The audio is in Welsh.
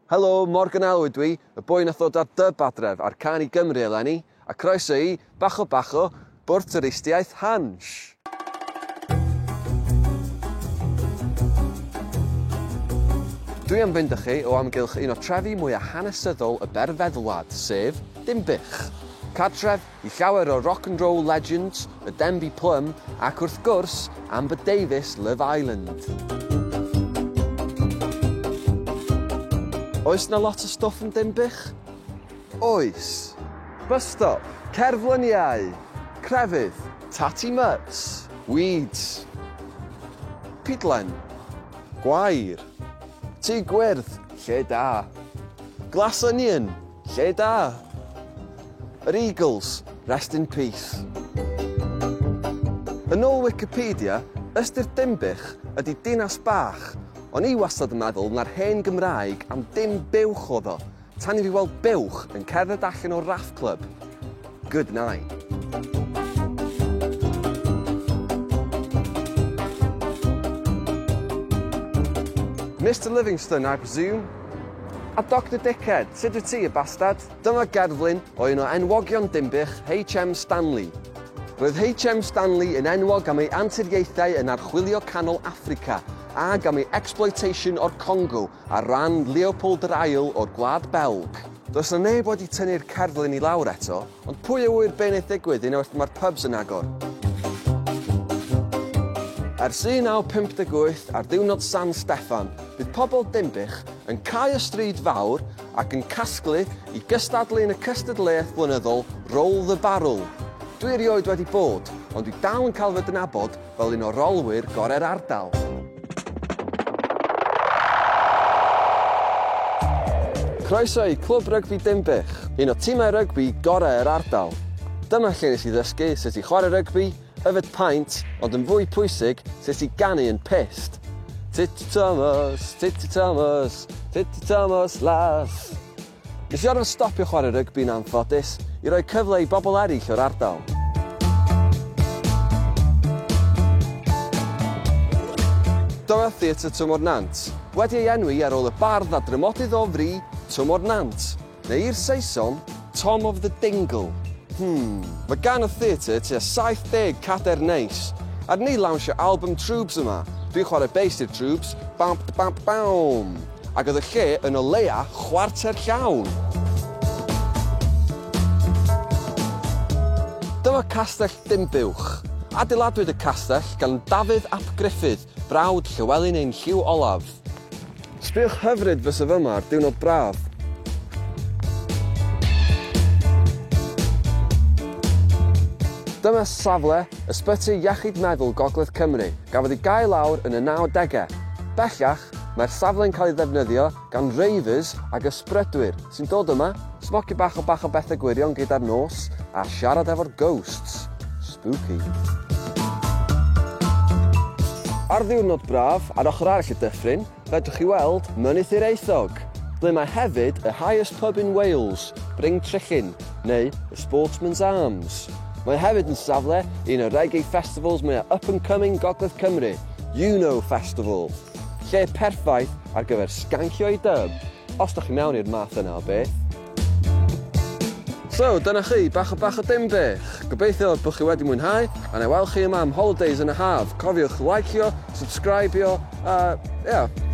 Helo, Morgan Elwy dwi, y boi nath ddod â'r dyb adref a'r cân i Gymru eleni, a croeso i, Bach o Bach o, Bwrdd Twristiaeth Hansh! Dwi am fynd â chi o amgylch un o trefi mwya hanesyddol y berfeddwlad, sef Dinbych. Cartref i llawer o rock and roll legends, y Denby Plum ac wrth gwrs, Amber Davies Love Island. Oes 'na lot o stwff yn Dinbych? Oes. Bus stop, cerfluniau, crefydd, tatty mutts, weeds, pidlen, gwair, tŷ gwyrdd, lle da, glass onion, Lle da! Yr Eagles, rest in peace. Yn ôl Wikipedia, ystyr Dinbych ydy dinas bach, o'n i wastad yn meddwl na'r hen Gymraeg am dim buwch o'dd o, tan i fi weld buwch yn cerdded allan o'r Raff Club. Good night. Mister Livingstone, I presume? A Doctor Dickhead, sut wyt ti, y bastard? Dyma gerflun o un o enwogion Dinbych, HM Stanley. Roedd HM Stanley yn enwog am ei anturiaethau yn archwilio canol Affrica ag am ei exploitation o'r Congo ar ran Leopold yr Ail o'r Gwlad Belg. Does 'na neb wedi tynnu'r cerflun i lawr eto, ond pwy a ŵyr be neith ddigwydd unwaith mae'r pubs yn agor. Ers 1958, ar ddiwrnod San Steffan, bydd pobl Dinbych yn cau y stryd fawr ac yn casglu i gystadlu yn y cystadleuaeth flynyddol Roll the Barrel. Dwi erioed wedi bod, ond dwi dal yn cael fy dnabod fel un o rolwyr gorau'r ardal. Croeso i Clwb Rygbi Dinbych, un o timau rygbi gorau yr ardal. Dyma lle nes i ddysgu sut i chwarae rygbi, yfed paent, ond yn fwy pwysig, sut i ganu yn pissed. Titty Thomas, Titty Thomas, Titty Thomas las. Nes i orfod stopio chwarae rygbi'n anffodus i roi cyfle i bobl eraill o'r ardal. Dyma Theatr Twm o'r Nant, wedi ei enwi ar ôl y bardd a dramodydd o fri, Twm o'r Nant, neu i'r Saeson, Tom of the Dingle. Hmm, mae gan y theatr tua 70 cadair neis, a 'dyn ni lawnsio album Trwbs yma. Dwi'n chwarae bass i'r Trwbs, bamp bamp bawm! Ac oedd y lle yn o leia chwarter llawn! Dyma Castell Dinbych. Adeiladwyd y castell gan Dafydd ap Gruffydd, brawd Llywelyn ein Llyw Olaf. Sbïwch hyfryd fysa fyma ar diwrnod braf. Dyma safle Ysbyty Iechyd Meddwl Gogledd Cymru, gafodd ei gau lawr yn y 90au. Bellach, Mae'r safle'n cael ei ddefnyddio gan ravers ag ysbrydwyr sy'n dod yma, smocio bach o bach o bethau gwirion gyda'r nos a siarad efo'r ghosts. Spooky. Ar ddiwrnod braf, ar ochr arall y dyffryn, fedrwch chi weld Mynydd Hiraethog, ble mae hefyd y highest pub in Wales, Bryn Tryllin, neu y Sportsman's Arms. Mae hefyd yn safle un o reggae festivals mwyaf up and coming Gogledd Cymru, You Know Festival. Lle perffaith ar gyfer sgancio i dyb, os 'dach chi mewn i'r math yna o beth. So, dyna chi, bach o bach o Dinbych. Gobeithio bod chi wedi mwynhau, a na i weld chi yma am holidays yn y haf. Cofiwch licio, subscribio, a, ia.